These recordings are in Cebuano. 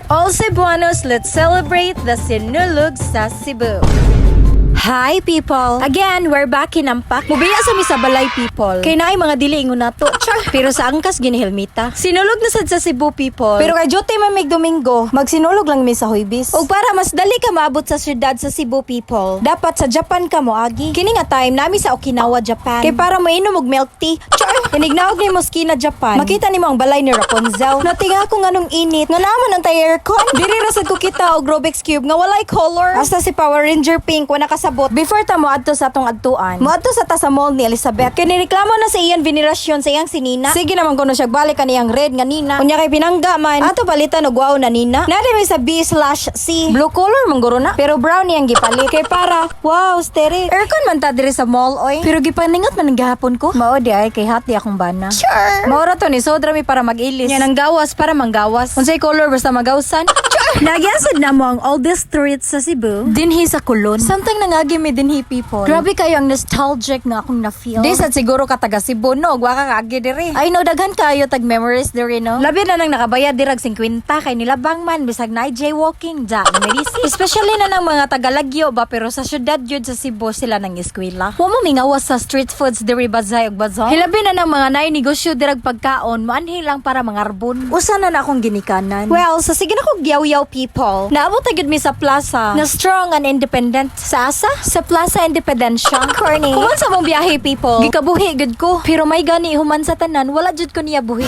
All Cebuanos, let's celebrate the Sinulog sa Cebu. Hi, people! Again, we're back in Ampak. Mubiya sa mi sa balay, people. Kay naay mga dili ingon nato. Char! Pero sa angkas ginihilmita. Sinulog na sad sa Cebu, people. Pero kay duty man mig Domingo, magsinulog lang mi sa Huybis. Og para mas dali ka maabot sa syudad sa Cebu, people, dapat sa Japan ka moagi. Kini nga time nami sa Okinawa, Japan. Kay para mainom og milk tea. Char! Inig naog ni Moskina, Japan. Makita nimo ang balay ni Rapunzel. Natinga ko nganong init. Nga naman ang tay aircon. Diri ra sad ko kita og Rubik's Cube nga walay color. Hasta si Power Ranger pink wala kasabot. Before ta moadto sa atong adtuan, moadto sa ta sa mall ni Elizabeth. Kay nireklamo na sa iyan venerasyon sa iyang sinina. Sige naman kuno siya balik kaniyang red nga nina. Unya kay pinangga man. Ato palitan og wow na nina. Naa may sa B/C. Blue color man guro na. Pero brown niyang gipalit. Kay para wow, stereo. Aircon man ta diri sa mall oy. Pero gipaningot man ang gahapon ko. Mao di ay kay hati akong bana. Sure. Mao ra to ni sodra mi para mag-ilis. Nya nang gawas para manggawas. Unsay color basta magawsan. Nagyan sad namo ang oldest street sa Cebu. Dinhi sa Colon. Samtang nangagi mi dinhi, people. Grabe kayo ang nostalgic nga akong na-feel. Di sad siguro ka taga Cebu no, wa ka kaagi diri. Ay no, daghan kayo tag memories diri no. Labi na nang nakabayad dirag 50 kay nilabang man bisag na jaywalking ja na merisi. Especially na nang mga taga-Lagyo ba, pero sa syudad yun sa Cebu sila nang eskwela. Wa mo mingawas sa street foods diri bazay ug bazong. Hilabi na nang mga naay negosyo dirag pagkaon, moanhi lang para mangarbon. Usa na na akong ginikanan. Well, sa sige na ko gyaw-yaw, people. Naabot na gyud mi sa plaza na strong and independent. Sa asa? Sa Plaza Independencia. Corny. Human sa mong biyahe, people. Gikabuhi gyud ko. Pero may gani human sa tanan, wala jud ko niya buhi.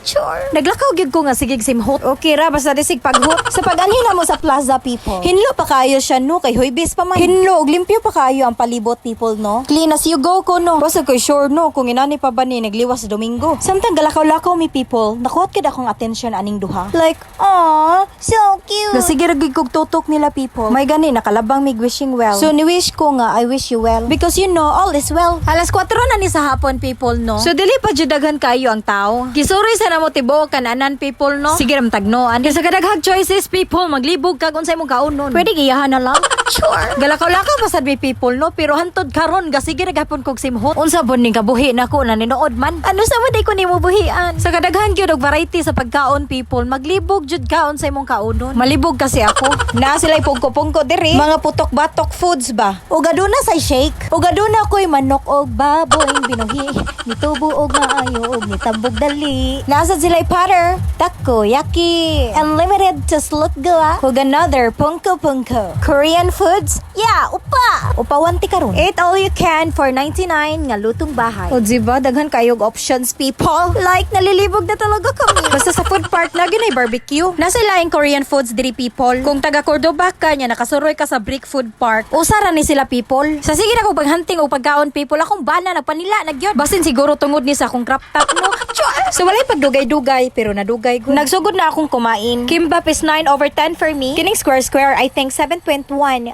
Sure. Naglakaw gyud ko nga sigig simhot. Okay ra basta di sig paghot. Sa pag-anhi na mo sa plaza, people. Hinlo pa kayo siya no kay Huybis pa man. Hinlo og limpyo pa kayo ang palibot, people, no. Clean as you go ko no. Basta ko'y sure no kung inani pa ba ni nagliwas sa Domingo. Samtang galakaw-lakaw mi, people, nakuhat kid akong attention aning duha. Like, aww, so cute. Nasige ra gyud kog tutok nila, people. May gani nakalabang mig wishing well. So ni wish ko nga I wish you well. Because all is well. Alas 4 na ni sa hapon, people, no. So dili pa jud daghan kayo ang tao. Gisuroy sa namo tibuok kananan, people, no. Sige ram tagnoan. Kay sa kadaghag choices, people, maglibog kag unsay mong kaunon. Pwede giyahan na lang. Sure. Galakaw-lakaw pa sad mi, people, no, pero hantod karon gasige ra gapon kog simhot. Unsa bon ning kabuhi nako na ninuod man? Ano sa man ko nimo buhian? Sa kadaghan gyud og variety sa pagkaon, people, maglibog jud kaon sa imong kaunon. Malibog kasi ako. Na sila pungko-pungko diri. Mga putok-batok foods ba? Ug aduna say shake. Ug aduna ko'y manok og baboy binuhi. Nitubo og maayo og nitambog dali. Nasa sila powder, takoyaki, unlimited to slugga. Ug another pungko pungko. Korean foods? Yeah, upa. Upawanti karon. Eat all you can for 99 nga lutong bahay. O diba, daghan kayog options, people. Like, nalilibog na talaga kami. Basta sa food park na ginay barbecue. Nasa laing Korean foods diri, people. Kung taga Cordoba ka nya nakasuroy ka sa Brick Food Park, usara ni sila, people. Sa sige na ko paghunting og pagkaon, people, akong bana nagpanila na gyud. Basin siguro tungod ni sa akong crop top no. So walay pagdugay-dugay pero nadugay ko. Nagsugod na akong kumain. Kimbap is 9 over 10 for me. Kining square square, I think 7.1.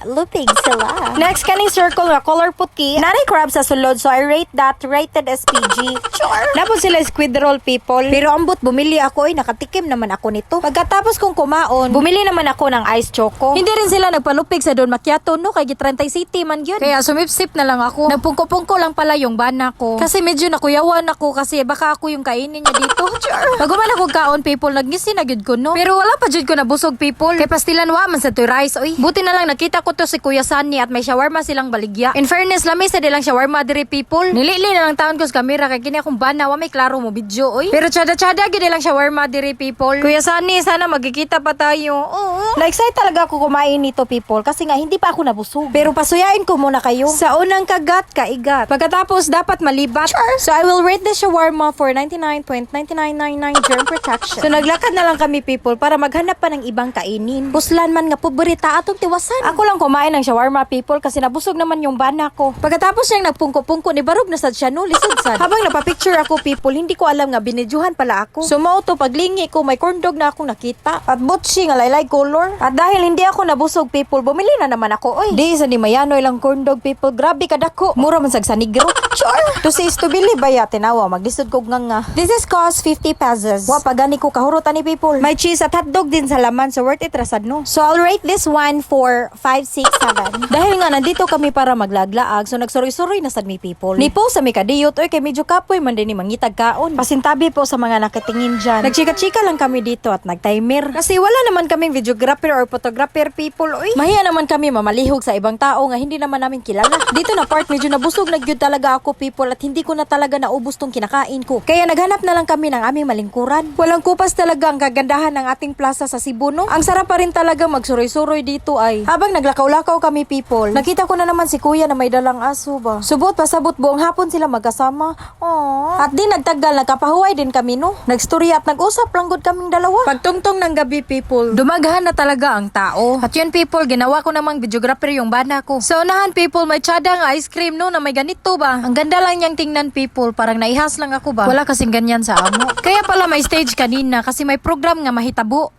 Lupig sila. Next, kaning circle nga color puti. Naray crab sa sulod, so I rate that rated SPG. Sure. Napon sila squid roll, people. Pero ambot bumili ako ay nakatikim naman ako nito. Pagkatapos kong kumaon, bumili naman ako ng ice choco. Hindi rin sila nagpalupig sa Don Macchiato no kay gi 30 city man yun. Kaya sumipsip na lang ako. Nagpungko-pungko lang pala yung bana ko. Kasi medyo nakuyawan ako kasi baka ako yung kainin niya dito. Sure. Pag human ako kaon, people, nagngisi na gyud ko no. Pero wala pa jud ko nabusog, people. Kay pastilan wa man sa to rice oy. Buti na lang nakita ko to si Kuya Sunny at may shawarma silang baligya. In fairness, lami sa dilang shawarma diri, people. Nilili na lang taon ko sa kamera kay kini akong bana wa may klaro mo video oy. Pero tsada-tsada gyud ilang shawarma diri, people. Kuya Sunny, sana magkikita pa tayo. Oo. Na-excite talaga ako kumain nito, people, kasi nga hindi pa ako nabusog. Pero pasuyain ko muna kayo. Sa unang kagat, kaigat. Pagkatapos dapat malibat. So I will rate the shawarma for 99.9999 germ protection. So naglakad na lang kami, people, para maghanap pa ng ibang kainin. Puslan man nga pobreta atong tiwasan. Ako lang kumain ng shawarma, people, kasi nabusog naman yung bana ko. Pagkatapos niyang nagpungko-pungko ni barog na sad siya no, lisod sad. Habang napapicture ako, people, hindi ko alam nga binidyuhan pala ako. So mao to paglingi ko may corn dog na akong nakita. At butchi nga laylay color. At dahil hindi ako nabusog, people, bumili na naman ako. Oy, di sa ni mayano ilang corn dog, people, grabe kadako. Mura man sag sa negro. Sure. To see is to believe ba ya tinawa maglisod kog nga nga. This is cost 50 pesos. Wa pa gani ko kahurot ani, people. May cheese at hotdog din sa laman, so worth it ra sad no. So I'll rate this one for 5 5, 6, 7. Dahil nga nandito kami para maglaglaag, so nagsuroy-suroy na sad mi, people. Ni po sa mi kadiyot, oy, kay medyo kapoy man din ni mangitag kaon. Pasintabi po sa mga nakatingin dyan. Nagchika-chika lang kami dito at nag-timer. Kasi wala naman kaming videographer or photographer, people, oy. Mahiya naman kami mamalihog sa ibang tao nga hindi naman namin kilala. Dito na part, medyo nabusog na gyud talaga ako, people, at hindi ko na talaga naubos tong kinakain ko. Kaya naghanap na lang kami ng aming malingkuran. Walang kupas talaga ang kagandahan ng ating plaza sa Cebu, no? Ang sarap pa rin talaga magsuroy-suroy dito ay. Habang naglakaw-lakaw kami, people, nakita ko na naman si kuya na may dalang aso ba. Subot pasabot buong hapon sila magkasama. Aww. At di nagtagal, nagkapahuway din kami, no? Nagstorya at nag-usap lang gud kaming dalawa. Pagtungtong ng gabi, people, dumaghan na talaga ang tao. At yun, people, ginawa ko namang videographer yung bana ko. Sa unahan, people, may tsada nga ice cream, no, na may ganito ba. Ang ganda lang niyang tingnan, people. Parang naihas lang ako ba. Wala kasing ganyan sa amo. Kaya pala may stage kanina kasi may program nga mahitabo.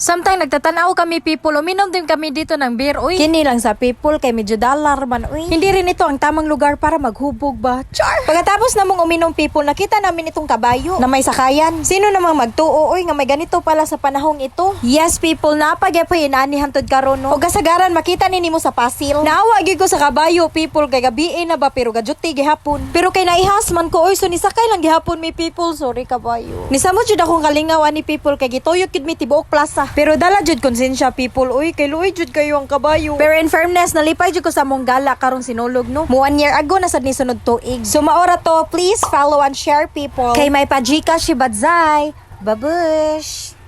Samtang nagtatanaw kami, people, uminom din kami dito ng beer, uy. Kini lang sa people, kay medyo dollar man, uy. Hindi rin ito ang tamang lugar para maghubog ba? Char! Pagkatapos namong uminom, people, nakita namin itong kabayo na may sakayan. Sino namang magtuo, uy, nga may ganito pala sa panahong ito? Yes, people, napagyapoy inaani hantod karon, no? O kasagaran, makita ni nimo sa pasil. Naawa gyud ko sa kabayo, people, kay gabi na ba, pero gajuti gihapon. Pero kay naihas man ko, uy, so nisakay lang gihapon mi, people. Sorry, kabayo. Nisamot jud akong kalingaw ani, people, kay gituyok jud mi tibuok plaza. Pero dala jud konsensya, people, uy, kay luoy jud kayo ang kabayo. Pero in fairness, nalipay jud ko sa mong gala karong Sinulog, no. Mo 1 year ago na sad ni sunod tuig. So maora to, please follow and share, people. Kay may pa-Gcash si Badzay. Babush!